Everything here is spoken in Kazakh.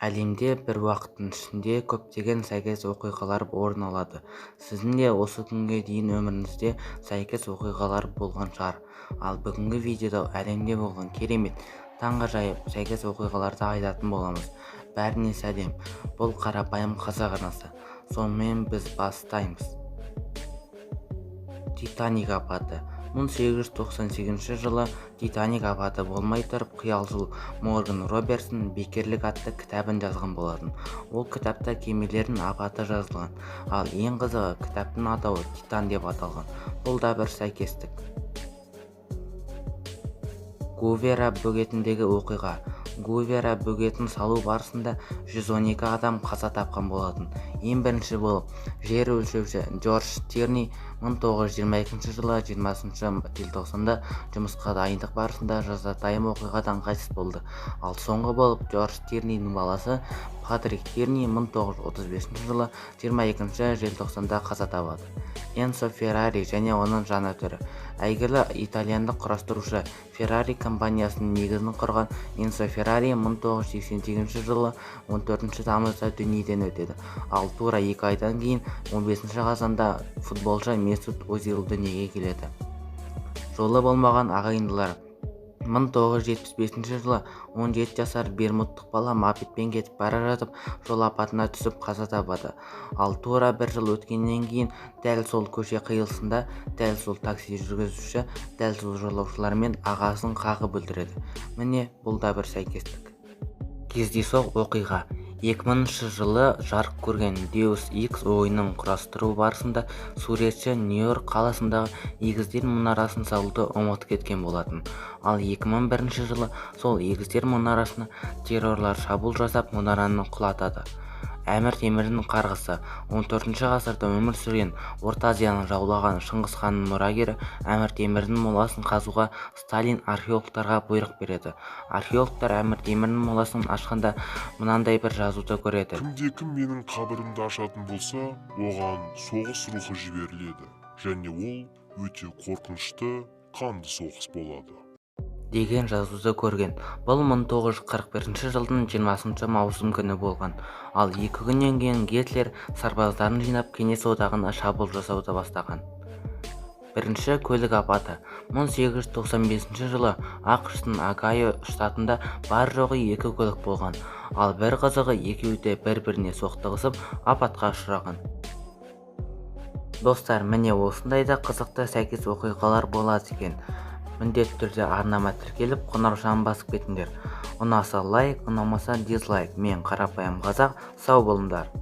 Әлемде бір уақыттың ішінде көптеген сәйкес оқиғалар орын алады. Сіздің де осы күнге дейін өміріңізде сәйкес оқиғалар болған шығар. Ал бүгінгі видеода әлемде болған керемет, таңғажайып сәйкес оқиғаларды айтатын боламыз. Бәріне сәлем! Бұл Қарапайым қазақ арнасы. Сонымен, біз бастаймыз. Титаник апаты. 1898 жылы Титаник апаты болмай тұрып, қиялшыл Морган Робертсон «Бекерлік» атты кітабын жазған болатын. Ол кітапта кемелердің апаты жазылған. Ал ең қызығы, кітаптың атауы «Титан» деп аталған. Бұл да бір сәйкестік. Гувера бөгетіндегі оқиға. Гувера бөгетін салу барысында 112 адам қаза тапқан болатын. Ең бірінші болып жер өлшеуші Джордж Тирни 1922 жылы 20 желтоқсанда жұмысқа дайындық барысында жазатайым оқиғадан қайтыс болды. Ал соңғы болып Джордж Тирнидің баласы Патрик Тирни 1935 жылы 22 желтоқсанда қаза табады. Энцо Феррари және оның жаңа түрі. Әйгілі итальяндық құрастырушы, Феррари компаниясының негізін құрған Энцо Феррари 1988 жылы 14 тамызда дүниеден өтеді. Ал тура 2 айдан кейін, 15 қазанда футболшы Месут Озил дүниеге келеді. Жолы болмаған ағайындылар. 1975 жылы 17 жасар бермудтық бала мопедпен кетіп бара жатып, жол апатына түсіп, қаза табады. Ал тура бір жыл өткеннен кейін дәл сол көше қиылысында дәл сол такси жүргізуші дәл сол жолаушылармен ағасын қағып өлтіреді. Міне, бұл да бір сәйкестік. Кездейсоқ оқиға. 2000 жылы жарық көрген Deus Ex ойынын құрастыру барысында суретші Нью-Йорк қаласындағы Егіздер мұнарасын салуды ұмытып кеткен болатын. Ал 2001 жылы сол Егіздер мұнарасына террорлар шабуыл жасап, мұнараны құлатады. Әмір Темірдің қарғысы. 14 ғасырда өмір сүрген, Орта Азияны жаулаған Шыңғыс ханның мұрагері Әмір Темірдің моласын қазуға Сталин археологтарға бұйрық береді. Археологтар Әмір Темірдің моласын ашқанда, мынандай бір жазуды көреді. Кімде кім менің қабірімді ашатын болса, оған соғыс рухы жіберіледі және ол өте қорқынышты, қанды соғыс болады. Деген жазуды көрген. Бұл 1941 жылдың 20 маусым күні болған. Ал 2 күннен кейін Гитлер сарбаздарын жинап, Кеңес Одағына шабуыл жасауды бастаған. Бірінші көлік апаты. 1895 жылы АҚШ-тың Огайо штатында бар-жоғы екі көлік болған. Ал бір қызығы, екеуі де бір-біріне соқтығысып, апатқа ұшыраған. Достар, міне, осындай да қызықты сәйкес оқиғалар болады екен. Міндетті түрде арнама тіркеліп, қоңыраушаны басып кетіңдер. Ұнаса, лайк, ұнамаса, дизлайк. Мен Қарапайым қазақ. Сау болыңдар!